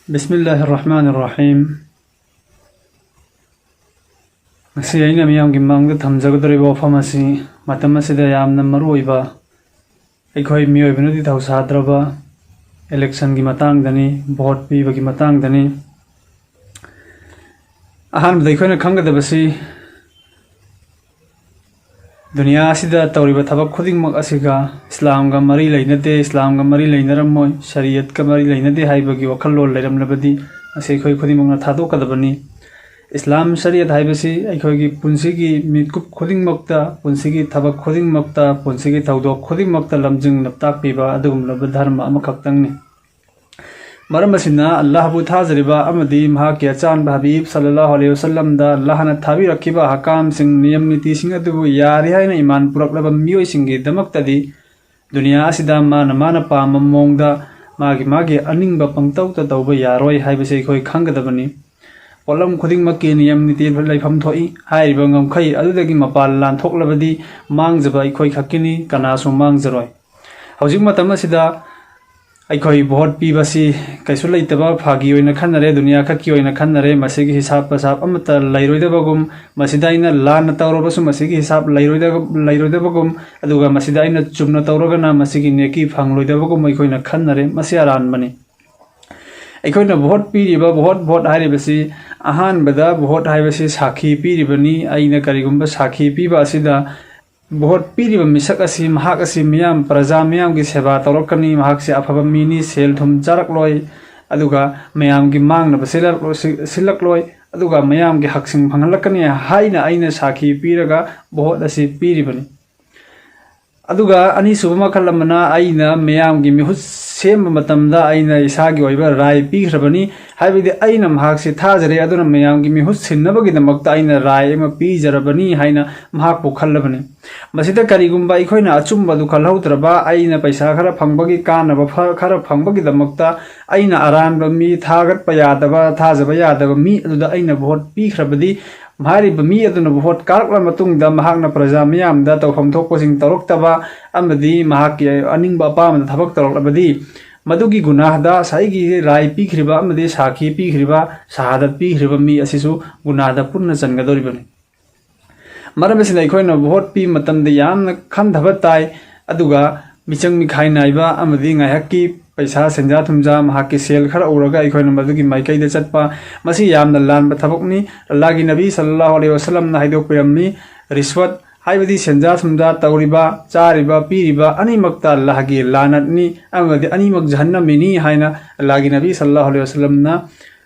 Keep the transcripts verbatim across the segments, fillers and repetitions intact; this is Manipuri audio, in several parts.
ꯕꯤꯁꯃꯤꯜꯂꯥꯍꯤꯔ ꯔꯍꯃꯥꯅꯤꯔ ꯔꯍꯤꯝ꯫ ꯉꯁꯤ ꯑꯩꯅ ꯃꯤꯌꯥꯝꯒꯤ ꯃꯥꯡꯗ ꯊꯝꯖꯒꯗꯧꯔꯤꯕ ꯋꯥꯐꯝ ꯑꯁꯤ ꯃꯇꯝ ꯑꯁꯤꯗ ꯌꯥꯝꯅ ꯃꯔꯨꯑꯣꯏꯕ, ꯑꯩꯈꯣꯏ ꯃꯤꯑꯣꯏꯕꯅꯗꯤ ꯊꯧꯁꯥꯗ꯭ꯔꯕ ꯏꯂꯦꯛꯁꯟꯒꯤ ꯃꯇꯥꯡꯗꯅꯤ, ꯚꯣꯠ ꯄꯤꯕꯒꯤ ꯃꯇꯥꯡꯗꯅꯤ꯫ ꯑꯍꯥꯟꯕꯗ ꯑꯩꯈꯣꯏꯅ ꯈꯪꯒꯗꯕꯁꯤ, ꯗꯨꯅꯤꯌꯥ ꯑꯁꯤꯗ ꯇꯧꯔꯤꯕ ꯊꯕꯛ ꯈꯨꯗꯤꯡꯃꯛ ꯑꯁꯤꯒ ꯏꯁꯂꯥꯝꯒ ꯃꯔꯤ ꯂꯩꯅꯗꯦ, ꯏꯁꯂꯥꯝꯒ ꯃꯔꯤ ꯂꯩꯅꯔꯝꯃꯣꯏ, ꯁꯔꯤꯌꯠꯀ ꯃꯔꯤ ꯂꯩꯅꯗꯦ ꯍꯥꯏꯕꯒꯤ ꯋꯥꯈꯜꯂꯣꯟ ꯂꯩꯔꯝꯂꯕꯗꯤ, ꯃꯁꯤ ꯑꯩꯈꯣꯏ ꯈꯨꯗꯤꯡꯃꯛꯅ ꯊꯥꯗꯣꯛꯀꯗꯕꯅꯤ꯫ ꯏꯁꯂꯥꯝ ꯁꯔꯤꯌꯠ ꯍꯥꯏꯕꯁꯤ ꯑꯩꯈꯣꯏꯒꯤ ꯄꯨꯟꯁꯤꯒꯤ ꯃꯤꯀꯨꯞ ꯈꯨꯗꯤꯡꯃꯛꯇ, ꯄꯨꯟꯁꯤꯒꯤ ꯊꯕꯛ ꯈꯨꯗꯤꯡꯃꯛꯇ, ꯄꯨꯟꯁꯤꯒꯤ ꯊꯧꯗꯣꯛ ꯈꯨꯗꯤꯡꯃꯛꯇ ꯂꯝꯖꯤꯡꯅ ꯇꯥꯛꯄꯤꯕ ꯑꯗꯨꯒꯨꯝꯂꯕ ꯙꯔꯃ ꯑꯃꯈꯛꯇꯪꯅꯤ꯫ ꯃꯔꯝ ꯑꯁꯤꯅ, ꯑꯜꯂꯥꯍꯕꯨ ꯊꯥꯖꯔꯤꯕ ꯑꯃꯗꯤ ꯃꯍꯥꯛꯀꯤ ꯑꯆꯥꯟꯕ ꯍꯕꯤꯕ ꯁꯜꯂꯜꯂꯥꯍꯨ ꯑꯂꯩꯍꯤ ꯋꯁꯜꯂꯝꯗ ꯑꯜꯂꯥꯍꯅ ꯊꯥꯕꯤꯔꯛꯈꯤꯕ ꯑꯍꯀꯥꯝꯁꯤꯡ, ꯅꯤꯌꯝ ꯅꯤꯇꯤꯁꯤꯡ ꯑꯗꯨꯕꯨ ꯌꯥꯔꯤ ꯍꯥꯏꯅ ꯏꯃꯥꯟ ꯄꯨꯔꯛꯂꯕ ꯃꯤꯑꯣꯏꯁꯤꯡꯒꯤꯗꯃꯛꯇꯗꯤ ꯗꯨꯅꯤꯌꯥ ꯑꯁꯤꯗ ꯃꯥꯅ ꯃꯥꯅ ꯄꯥꯝꯕ ꯃꯑꯣꯡꯗ ꯃꯥꯒꯤ ꯃꯥꯒꯤ ꯑꯅꯤꯡꯕ ꯄꯪꯇꯧꯇ ꯇꯧꯕ ꯌꯥꯔꯣꯏ ꯍꯥꯏꯕꯁꯤ ꯑꯩꯈꯣꯏ ꯈꯪꯒꯗꯕꯅꯤ꯫ ꯄꯣꯠꯂꯝ ꯈꯨꯗꯤꯡꯃꯛꯀꯤ ꯅꯤꯌꯝ ꯅꯤꯇꯤ ꯂꯩꯐꯝ ꯊꯣꯛꯏ꯫ ꯍꯥꯏꯔꯤꯕ ꯉꯝꯈꯩ ꯑꯗꯨꯗꯒꯤ ꯃꯄꯥꯟ ꯂꯥꯟꯊꯣꯛꯂꯕꯗꯤ ꯃꯥꯡꯖꯕ ꯑꯩꯈꯣꯏ ꯈꯛꯀꯤꯅꯤ, ꯀꯅꯥꯁꯨ ꯃꯥꯡꯖꯔꯣꯏ꯫ ꯍꯧꯖꯤꯛ ꯃꯇꯝ ꯑꯁꯤꯗ ꯑꯩꯈꯣꯏ ꯚꯣꯠ ꯄꯤꯕꯁꯤ ꯀꯩꯁꯨ ꯂꯩꯇꯕ ꯐꯥꯒꯤ ꯑꯣꯏꯅ ꯈꯟꯅꯔꯦ, ꯗꯨꯅꯤꯌꯥ ꯈꯛꯀꯤ ꯑꯣꯏꯅ ꯈꯟꯅꯔꯦ꯫ ꯃꯁꯤꯒꯤ ꯍꯤꯁꯥꯕ ꯄꯁꯥꯕ ꯑꯃꯠꯇ ꯂꯩꯔꯣꯏꯗꯕꯒꯨꯝ, ꯃꯁꯤꯗ ꯑꯩꯅ ꯂꯥꯟꯅ ꯇꯧꯔꯕꯁꯨ ꯃꯁꯤꯒꯤ ꯍꯤꯁꯥꯕ ꯂꯩꯔꯣꯏꯗ-, ꯂꯩꯔꯣꯏꯗꯕꯒꯨꯝ, ꯑꯗꯨꯒ ꯃꯁꯤꯗ ꯑꯩꯅ ꯆꯨꯝꯅ ꯇꯧꯔꯒꯅ ꯃꯁꯤꯒꯤ ꯅꯦꯀꯤ ꯐꯪꯂꯣꯏꯗꯕꯒꯨꯝ ꯑꯩꯈꯣꯏꯅ ꯈꯟꯅꯔꯦ꯫ ꯃꯁꯤ ꯑꯔꯥꯟꯕꯅꯤ꯫ ꯑꯩꯈꯣꯏꯅ ꯚꯣꯠ ꯄꯤꯔꯤꯕ, ꯚꯣꯠ, ꯚꯣꯠ ꯍꯥꯏꯔꯤꯕꯁꯤ, ꯑꯍꯥꯟꯕꯗ ꯚꯣꯠ ꯍꯥꯏꯕꯁꯤ ꯁꯥꯈꯤ ꯄꯤꯔꯤꯕꯅꯤ꯫ ꯑꯩꯅ ꯀꯔꯤꯒꯨꯝꯕ ꯁꯥꯈꯤ ꯄꯤꯕ ꯑꯁꯤꯗ ꯚꯣꯠ ꯄꯤꯔꯤꯕ ꯃꯤꯁꯛ ꯑꯁꯤ, ꯃꯍꯥꯛ ꯑꯁꯤ ꯃꯤꯌꯥꯝ, ꯄ꯭ꯔꯖꯥ ꯃꯤꯌꯥꯝꯒꯤ ꯁꯦꯕꯥ ꯇꯧꯔꯛꯀꯅꯤ, ꯃꯍꯥꯛꯁꯤ ꯑꯐꯕ ꯃꯤꯅꯤ, ꯁꯦꯜ ꯊꯨꯝ ꯆꯥꯔꯛꯂꯣꯏ, ꯑꯗꯨꯒ ꯃꯌꯥꯝꯒꯤ ꯃꯥꯡꯅꯕ ꯁꯤꯜꯂꯛꯂꯣꯏ, ꯁꯤ-, ꯁꯤꯜꯂꯛꯂꯣꯏ, ꯑꯗꯨꯒ ꯃꯌꯥꯝꯒꯤ ꯍꯛꯁꯤꯡ ꯐꯪꯍꯜꯂꯛꯀꯅꯤ ꯍꯥꯏꯅ ꯑꯩꯅ ꯁꯥꯈꯤ ꯄꯤꯔꯒ ꯚꯣꯠ ꯑꯁꯤ ꯄꯤꯔꯤꯕꯅꯤ꯫ ꯑꯗꯨꯒ ꯑꯅꯤꯁꯨꯕ ꯃꯈꯜ ꯑꯃꯅ, ꯑꯩꯅ ꯃꯤꯌꯥꯝꯒꯤ ꯃꯤꯍꯨꯠ ꯁꯦꯝꯕ ꯃꯇꯝꯗ ꯑꯩꯅ ꯏꯁꯥꯒꯤ ꯑꯣꯏꯕ ꯔꯥꯏ ꯄꯤꯈ꯭ꯔꯕꯅꯤ, ꯍꯥꯏꯕꯗꯤ ꯑꯩꯅ ꯃꯍꯥꯛꯁꯤ ꯊꯥꯖꯔꯦ, ꯑꯗꯨꯅ ꯃꯌꯥꯝꯒꯤ ꯃꯤꯍꯨꯠ ꯁꯤꯟꯅꯕꯒꯤꯗꯃꯛꯇ ꯑꯩꯅ ꯔꯥꯏ ꯑꯃ ꯄꯤꯖꯔꯕꯅꯤ ꯍꯥꯏꯅ ꯃꯍꯥꯛꯄꯨ ꯈꯜꯂꯕꯅꯤ꯫ ꯃꯁꯤꯗ ꯀꯔꯤꯒꯨꯝꯕ ꯑꯩꯈꯣꯏꯅ ꯑꯆꯨꯝꯕꯗꯨ ꯈꯜꯍꯧꯗ꯭ꯔꯕ, ꯑꯩꯅ ꯄꯩꯁꯥ ꯈꯔ ꯐꯪꯕꯒꯤ, ꯀꯥꯟꯅꯕ ꯐ-, ꯈꯔ ꯐꯪꯕꯒꯤꯗꯃꯛꯇ ꯑꯩꯅ ꯑꯔꯥꯟꯕ ꯃꯤ, ꯊꯥꯒꯠꯄ ꯌꯥꯗꯕ, ꯊꯥꯖꯕ ꯌꯥꯗꯕ ꯃꯤ ꯑꯗꯨꯗ ꯑꯩꯅ ꯚꯣꯠ ꯄꯤꯈ꯭ꯔꯕꯗꯤ, ꯍꯥꯏꯔꯤꯕ ꯃꯤ ꯑꯗꯨꯅ ꯚꯣꯠ ꯀꯥꯔꯛꯂꯕ ꯃꯇꯨꯡꯗ ꯃꯍꯥꯛꯅ ꯄ꯭ꯔꯖꯥ ꯃꯤꯌꯥꯝꯗ ꯇꯧꯐꯝ ꯊꯣꯛꯄꯁꯤꯡ ꯇꯧꯔꯛꯇꯕ ꯑꯃꯗꯤ ꯃꯍꯥꯛꯀꯤ ꯑꯅꯤꯡꯕ ꯑꯄꯥꯝꯕꯗ ꯊꯕꯛ ꯇꯧꯔꯛꯂꯕꯗꯤ, ꯃꯗꯨꯒꯤ ꯒꯨꯅꯥꯍꯗ ꯉꯁꯥꯏꯒꯤ ꯔꯥꯏ ꯄꯤꯈ꯭ꯔꯤꯕ ꯑꯃꯗꯤ ꯁꯥꯈꯤ ꯄꯤꯈ꯭ꯔꯤꯕ, ꯁꯍꯥꯗꯠ ꯄꯤꯈ꯭ꯔꯤꯕ ꯃꯤ ꯑꯁꯤꯁꯨ ꯒꯨꯅꯥꯍꯗ ꯄꯨꯟꯅ ꯆꯟꯒꯗꯧꯔꯤꯕꯅꯤ꯫ ꯃꯔꯝ ꯑꯁꯤꯅ ꯑꯩꯈꯣꯏꯅ ꯚꯣꯠ ꯄꯤꯕ ꯃꯇꯝꯗ ꯌꯥꯝꯅ ꯈꯟꯊꯕ ꯇꯥꯏ꯫ ꯑꯗꯨꯒ ꯃꯤꯆꯪ ꯃꯤꯈꯥꯏ ꯅꯥꯏꯕ ꯑꯃꯗꯤ ꯉꯥꯏꯍꯥꯛꯀꯤ ꯄꯩꯁꯥ, ꯁꯦꯟꯖꯥ ꯊꯨꯝꯖꯥ, ꯃꯍꯥꯛꯀꯤ ꯁꯦꯜ ꯈꯔ ꯎꯔꯒ ꯑꯩꯈꯣꯏꯅ ꯃꯗꯨꯒꯤ ꯃꯥꯏꯀꯩꯗ ꯆꯠꯄ, ꯃꯁꯤ ꯌꯥꯝꯅ ꯂꯥꯟꯕ ꯊꯕꯛꯅꯤ꯫ ꯑꯜꯂꯥꯍꯒꯤ ꯅꯕꯤ ꯁꯜꯂꯜꯂꯥꯍꯨ ꯑꯂꯩꯍꯤ ꯋꯁꯜꯂꯝꯅ ꯍꯥꯏꯗꯣꯛꯄꯤꯔꯝꯃꯤ, ꯔꯤꯁꯋꯠ ꯍꯥꯏꯕꯗꯤ ꯁꯦꯟꯖꯥ ꯊꯨꯝꯖꯥ ꯇꯧꯔꯤꯕ, ꯆꯥꯔꯤꯕ, ꯄꯤꯔꯤꯕ ꯑꯅꯤꯃꯛꯇ ꯑꯜꯂꯥꯍꯒꯤ ꯂꯥꯅꯠꯅꯤ, ꯑꯃꯗꯤ ꯑꯅꯤꯃꯛ ꯖꯍꯟꯅꯃꯤꯅꯤ ꯍꯥꯏꯅ ꯑꯜꯂꯥꯍꯒꯤ ꯅꯕꯤ ꯁꯜꯂꯜꯂꯥꯍꯨ ꯑꯂꯩꯍꯤ ꯋꯁꯜꯂꯝꯅ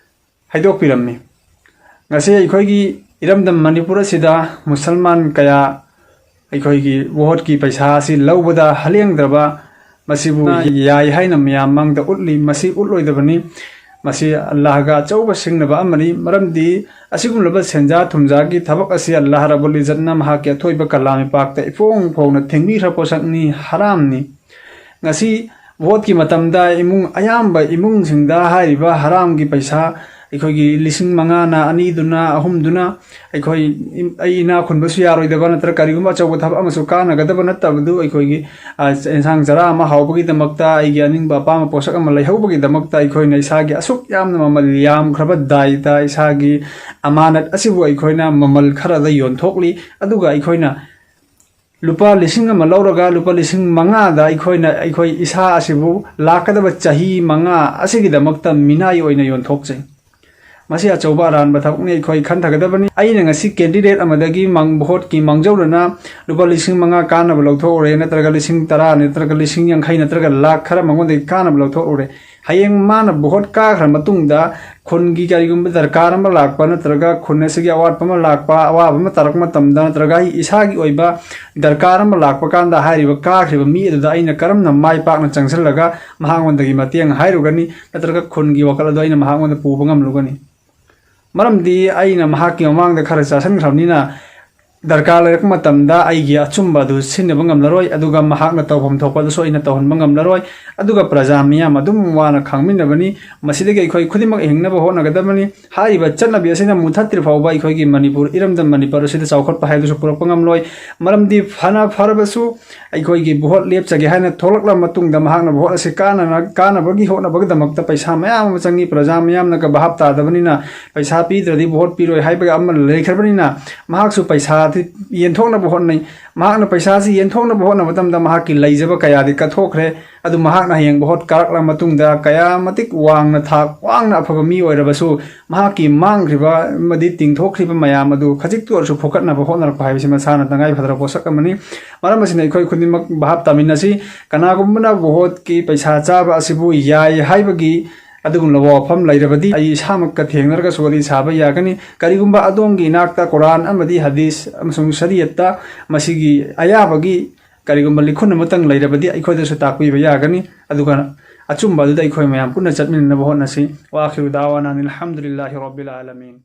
ꯍꯥꯏꯗꯣꯛꯄꯤꯔꯝꯃꯤ꯫ ꯉꯁꯤ ꯑꯩꯈꯣꯏꯒꯤ ꯏꯔꯝꯗꯝ ꯃꯅꯤꯄꯨꯔ ꯑꯁꯤꯗ ꯃꯨꯁꯜꯃꯥꯟ ꯀꯌꯥ ꯑꯩꯈꯣꯏꯒꯤ ꯚꯣꯠꯀꯤ ꯄꯩꯁꯥ ꯑꯁꯤ ꯂꯧꯕꯗ ꯍꯂꯦꯡꯗ꯭ꯔꯕ, ꯃꯁꯤꯕꯨ ꯌꯥꯏ ꯍꯥꯏꯅ ꯃꯌꯥꯝ ꯃꯥꯡꯗ ꯎꯠꯂꯤ꯫ ꯃꯁꯤ ꯎꯠꯂꯣꯏꯗꯕꯅꯤ꯫ ꯃꯁꯤ ꯑꯜꯂꯥꯍꯒ ꯑꯆꯧꯕ ꯁꯤꯡꯅꯕ ꯑꯃꯅꯤ꯫ ꯃꯔꯝꯗꯤ ꯑꯁꯤꯒꯨꯝꯂꯕ ꯁꯦꯟꯖꯥ ꯊꯨꯝꯖꯥꯒꯤ ꯊꯕꯛ ꯑꯁꯤ ꯑꯜꯂꯥꯍ ꯔꯕꯨꯜ ꯏꯖꯠꯅ ꯃꯍꯥꯛꯀꯤ ꯑꯊꯣꯏꯕ ꯀꯂꯥꯝ ꯃꯤꯄꯥꯛꯇ ꯏꯐꯣꯡ ꯐꯣꯡꯅ ꯊꯤꯡꯕꯤꯈ꯭ꯔ ꯄꯣꯠꯁꯛꯅꯤ, ꯍꯔꯥꯝꯅꯤ꯫ ꯉꯁꯤ ꯚꯣꯠꯀꯤ ꯃꯇꯝꯗ ꯏꯃꯨꯡ, ꯑꯌꯥꯝꯕ ꯏꯃꯨꯡꯁꯤꯡꯗ ꯍꯥꯏꯔꯤꯕ ꯍꯔꯥꯝꯒꯤ ꯄꯩꯁꯥ, ꯑꯩꯈꯣꯏꯒꯤ ꯂꯤꯁꯤꯡ ꯃꯉꯥꯅ, ꯑꯅꯤꯗꯨꯅ, ꯑꯍꯨꯝꯗꯨꯅ, ꯑꯩꯈꯣꯏ ꯏꯝ-, ꯑꯩ ꯏꯅꯥꯛ ꯈꯨꯟꯕꯁꯨ ꯌꯥꯔꯣꯏꯗꯕ ꯅꯠꯇ꯭ꯔꯒ ꯀꯔꯤꯒꯨꯝꯕ ꯑꯆꯧꯕ ꯊꯕꯛ ꯑꯃꯁꯨ ꯀꯥꯟꯅꯒꯗꯕ ꯅꯠꯇꯕꯗꯨ, ꯑꯩꯈꯣꯏꯒꯤ, ꯑ, ꯏꯟꯁꯥꯡ ꯆꯔꯥ ꯑꯃ ꯍꯥꯎꯕꯒꯤꯗꯃꯛꯇ, ꯑꯩꯒꯤ ꯑꯅꯤꯡꯕ ꯑꯄꯥꯝꯕ ꯄꯣꯠꯁꯛ ꯑꯃ ꯂꯩꯍꯧꯕꯒꯤꯗꯃꯛꯇ ꯑꯩꯈꯣꯏꯅ ꯏꯁꯥꯒꯤ ꯑꯁꯨꯛ ꯌꯥꯝꯅ ꯃꯃꯜ ꯌꯥꯝꯈ꯭ꯔꯕ ꯗꯥꯏꯗ, ꯏꯁꯥꯒꯤ ꯑꯃꯥꯅꯠ ꯑꯁꯤꯕꯨ ꯑꯩꯈꯣꯏꯅ ꯃꯃꯜ ꯈꯔꯗ ꯌꯣꯟꯊꯣꯛꯂꯤ꯫ ꯑꯗꯨꯒ ꯑꯩꯈꯣꯏꯅ ꯂꯨꯄꯥ ꯂꯤꯁꯤꯡ ꯑꯃ ꯂꯧꯔꯒ ꯂꯨꯄꯥ ꯂꯤꯁꯤꯡ ꯃꯉꯥꯗ ꯑꯩꯈꯣꯏꯅ ꯑꯩꯈꯣꯏ ꯏꯁꯥ ꯑꯁꯤꯕꯨ ꯂꯥꯛꯀꯗꯕ ꯆꯍꯤ ꯃꯉꯥ ꯑꯁꯤꯒꯤꯗꯃꯛꯇ ꯃꯤꯅꯥꯏ ꯑꯣꯏꯅ ꯌꯣꯟꯊꯣꯛꯆꯩ꯫ ꯃꯁꯤ ꯑꯆꯧꯕ ꯑꯔꯥꯟꯕ ꯊꯕꯛꯅꯤ, ꯑꯩꯈꯣꯏ ꯈꯟꯊꯒꯗꯕꯅꯤ꯫ ꯑꯩꯅ ꯉꯁꯤ candidate ꯑꯃꯗꯒꯤ ꯃꯥꯡ-, ꯚꯣꯠꯀꯤ ꯃꯥꯡꯖꯧꯅꯅ ꯂꯨꯄꯥ ꯂꯤꯁꯤꯡ ꯃꯉꯥ ꯀꯥꯟꯅꯕ ꯂꯧꯊꯣꯛꯎꯔꯦ, ꯅꯠꯇ꯭ꯔꯒ ꯂꯤꯁꯤꯡ ꯇꯔꯥ, ꯅꯠꯇ꯭ꯔꯒ ꯂꯤꯁꯤꯡ ꯌꯥꯡꯈꯩ, ꯅꯠꯇ꯭ꯔꯒ ꯂꯥꯛ ꯈꯔ ꯃꯉꯣꯟꯗꯒꯤ ꯀꯥꯟꯅꯕ ꯂꯧꯊꯣꯛꯎꯔꯦ꯫ ꯍꯌꯦꯡ ꯃꯥꯅ ꯚꯣꯠ ꯀꯥꯈ꯭ꯔ ꯃꯇꯨꯡꯗ ꯈꯨꯟꯒꯤ ꯀꯔꯤꯒꯨꯝꯕ ꯗꯔꯀꯥꯔ ꯑꯃ ꯂꯥꯛꯄ, ꯅꯠꯇ꯭ꯔꯒ ꯈꯨꯟ ꯑꯁꯤꯒꯤ ꯑꯋꯥꯠꯄ ꯑꯃ ꯂꯥꯛꯄ, ꯑꯋꯥꯕ ꯑꯃ ꯇꯥꯔꯛꯄ ꯃꯇꯝꯗ, ꯅꯠꯇ꯭ꯔꯒ ꯑꯩ ꯏꯁꯥꯒꯤ ꯑꯣꯏꯕ ꯗꯔꯀꯥꯔ ꯑꯃ ꯂꯥꯛꯄ ꯀꯥꯟꯗ, ꯍꯥꯏꯔꯤꯕ ꯀꯥꯈ꯭ꯔꯤꯕ ꯃꯤ ꯑꯗꯨꯗ ꯑꯩꯅ ꯀꯔꯝꯅ ꯃꯥꯏ ꯄꯥꯛꯅ ꯆꯪꯁꯤꯜꯂꯒ ꯃꯍꯥꯛꯉꯣꯟꯗꯒꯤ ꯃꯇꯦꯡ ꯍꯥꯏꯔꯨꯒꯅꯤ, ꯅꯠꯇ꯭ꯔꯒ ꯈꯨꯟꯒꯤ ꯋꯥꯈꯜ ꯑꯗꯨ ꯑꯩꯅ ꯃꯍꯥꯛꯉꯣꯟꯗ ꯄꯨꯕ ꯉꯝꯂꯨꯒꯅꯤ? ꯃꯔꯝꯗꯤ ꯑꯩꯅ ꯃꯍꯥꯛꯀꯤ ꯃꯃꯥꯡꯗ ꯈꯔ ꯆꯥꯁꯤꯟꯈ꯭ꯔꯕꯅꯤꯅ, ꯗꯔꯀꯥꯔ ꯂꯩꯔꯛꯄ ꯃꯇꯝꯗ ꯑꯩꯒꯤ ꯑꯆꯨꯝꯕ ꯑꯗꯨ ꯁꯤꯟꯅꯕ ꯉꯝꯂꯔꯣꯏ, ꯑꯗꯨꯒ ꯃꯍꯥꯛꯅ ꯇꯧꯐꯝ ꯊꯣꯛꯄ ꯑꯗꯨꯁꯨ ꯑꯩꯅ ꯇꯧꯍꯟꯕ ꯉꯝꯂꯔꯣꯏ꯫ ꯑꯗꯨꯒ ꯄ꯭ꯔꯖꯥ ꯃꯤꯌꯥꯝ ꯑꯗꯨꯝ ꯋꯥꯅ ꯈꯥꯡꯃꯤꯟꯅꯕꯅꯤ꯫ ꯃꯁꯤꯗꯒꯤ ꯑꯩꯈꯣꯏ ꯈꯨꯗꯤꯡꯃꯛ ꯍꯤꯡꯅꯕ ꯍꯣꯠꯅꯒꯗꯕꯅꯤ꯫ ꯍꯥꯏꯔꯤꯕ ꯆꯠꯅꯕꯤ ꯑꯁꯤꯅ ꯃꯨꯊꯠꯇ꯭ꯔꯤ ꯐꯥꯎꯕ ꯑꯩꯈꯣꯏꯒꯤ ꯃꯅꯤꯄꯨꯔ, ꯏꯔꯝꯗꯝ ꯃꯅꯤꯄꯨꯔ ꯑꯁꯤꯗ ꯆꯥꯎꯈꯠꯄ ꯍꯥꯏꯕꯁꯨ ꯄꯨꯔꯛꯄ ꯉꯝꯂꯣꯏ꯫ ꯃꯔꯝꯗꯤ ꯐꯅ ꯐꯔꯕꯁꯨ ꯑꯩꯈꯣꯏꯒꯤ ꯚꯣꯠ ꯂꯦꯞꯆꯒꯦ ꯍꯥꯏꯅ ꯊꯣꯛꯂꯛꯂꯕ ꯃꯇꯨꯡꯗ ꯃꯍꯥꯛꯅ ꯚꯣꯠ ꯑꯁꯤ ꯀꯥꯟꯅꯅ-, ꯀꯥꯟꯅꯕꯒꯤ ꯍꯣꯠꯅꯕꯒꯤꯗꯃꯛꯇ ꯄꯩꯁꯥ ꯃꯌꯥꯝ ꯑꯃ ꯆꯪꯏ꯫ ꯄ꯭ꯔꯖꯥ ꯃꯤꯌꯥꯝꯅꯒ ꯚꯥꯞ ꯇꯥꯗꯕꯅꯤꯅ ꯄꯩꯁꯥ ꯄꯤꯗ꯭ꯔꯗꯤ ꯚꯣꯠ ꯄꯤꯔꯣꯏ ꯍꯥꯏꯕꯒ ꯑꯃ ꯂꯩꯈ꯭ꯔꯕꯅꯤꯅ ꯃꯍꯥꯛꯁꯨ ꯄꯩꯁꯥ ꯑꯗꯨ ꯌꯦꯟꯊꯣꯛꯅꯕ ꯍꯣꯠꯅꯩ꯫ ꯃꯍꯥꯛꯅ ꯄꯩꯁꯥꯁꯤ ꯌꯦꯟꯊꯣꯛꯅꯕ ꯍꯣꯠꯅꯕ ꯃꯇꯝꯗ ꯃꯍꯥꯛꯀꯤ ꯂꯩꯖꯕ ꯀꯌꯥꯗꯤ ꯀꯠꯊꯣꯛꯈ꯭ꯔꯦ꯫ ꯑꯗꯨ ꯃꯍꯥꯛꯅ ꯍꯌꯦꯡ ꯚꯣꯠ ꯀꯥꯔꯛꯂꯕ ꯃꯇꯨꯡꯗ ꯀꯌꯥ ꯃꯇꯤꯛ ꯋꯥꯡꯅ, ꯊꯥꯛ ꯋꯥꯡꯅ ꯑꯐꯕ ꯃꯤ ꯑꯣꯏꯔꯕꯁꯨ, ꯃꯍꯥꯛꯀꯤ ꯃꯥꯡꯈ꯭ꯔꯤꯕ ꯑꯃꯗꯤ ꯇꯤꯡꯊꯣꯛꯈ꯭ꯔꯤꯕ ꯃꯌꯥꯝ ꯑꯗꯨ ꯈꯖꯤꯛꯇ ꯑꯣꯏꯔꯁꯨ ꯐꯨꯀꯠꯅꯕ ꯍꯣꯠꯅꯔꯛꯄ ꯍꯥꯏꯕꯁꯤ ꯃꯁꯥꯅ ꯇꯉꯥꯏ ꯐꯗ꯭ꯔꯕ ꯄꯣꯠꯁꯛ ꯑꯃꯅꯤ꯫ ꯃꯔꯝ ꯑꯁꯤꯅ ꯑꯩꯈꯣꯏ ꯈꯨꯗꯤꯡꯃꯛ ꯚꯥꯞ ꯇꯥꯃꯤꯟꯅꯁꯤ꯫ ꯀꯅꯥꯒꯨꯝꯕꯅ ꯚꯣꯠꯀꯤ ꯄꯩꯁꯥ ꯆꯥꯕ ꯑꯁꯤꯕꯨ ꯌꯥꯏ ꯍꯥꯏꯕꯒꯤ ꯑꯗꯨꯒꯨꯝꯂꯕ ꯋꯥꯐꯝ ꯂꯩꯔꯕꯗꯤ ꯑꯩ ꯏꯁꯥꯃꯛꯀ ꯊꯦꯡꯅꯔꯒꯁꯨ ꯋꯥꯔꯤ ꯁꯥꯕ ꯌꯥꯒꯅꯤ꯫ ꯀꯔꯤꯒꯨꯝꯕ ꯑꯗꯣꯝꯒꯤ ꯏꯅꯥꯛꯇ ꯀꯨꯔꯥꯟ ꯑꯃꯗꯤ ꯍꯗꯤꯁ ꯑꯃꯁꯨꯡ ꯁꯔꯤꯌꯠꯇ ꯃꯁꯤꯒꯤ ꯑꯌꯥꯕꯒꯤ ꯀꯔꯤꯒꯨꯝꯕ ꯂꯤꯈꯨꯟ ꯑꯃꯇꯪ ꯂꯩꯔꯕꯗꯤ ꯑꯩꯈꯣꯏꯗꯁꯨ ꯇꯥꯛꯄꯤꯕ ꯌꯥꯒꯅꯤ꯫ ꯑꯗꯨꯒ ꯑꯆꯨꯝꯕ ꯑꯗꯨꯗ ꯑꯩꯈꯣꯏ ꯃꯌꯥꯝ ꯄꯨꯟꯅ ꯆꯠꯃꯤꯟꯅꯅꯕ ꯍꯣꯠꯅꯁꯤ꯫ ꯋꯥꯈꯤꯔꯨ ꯗꯥꯋꯥꯅꯥ ꯑꯅꯤꯜ ꯍꯝꯗꯨꯂꯤꯜꯂꯥꯍꯤ ꯔꯣꯕꯤꯜ ꯑꯥꯂꯃꯤꯟ꯫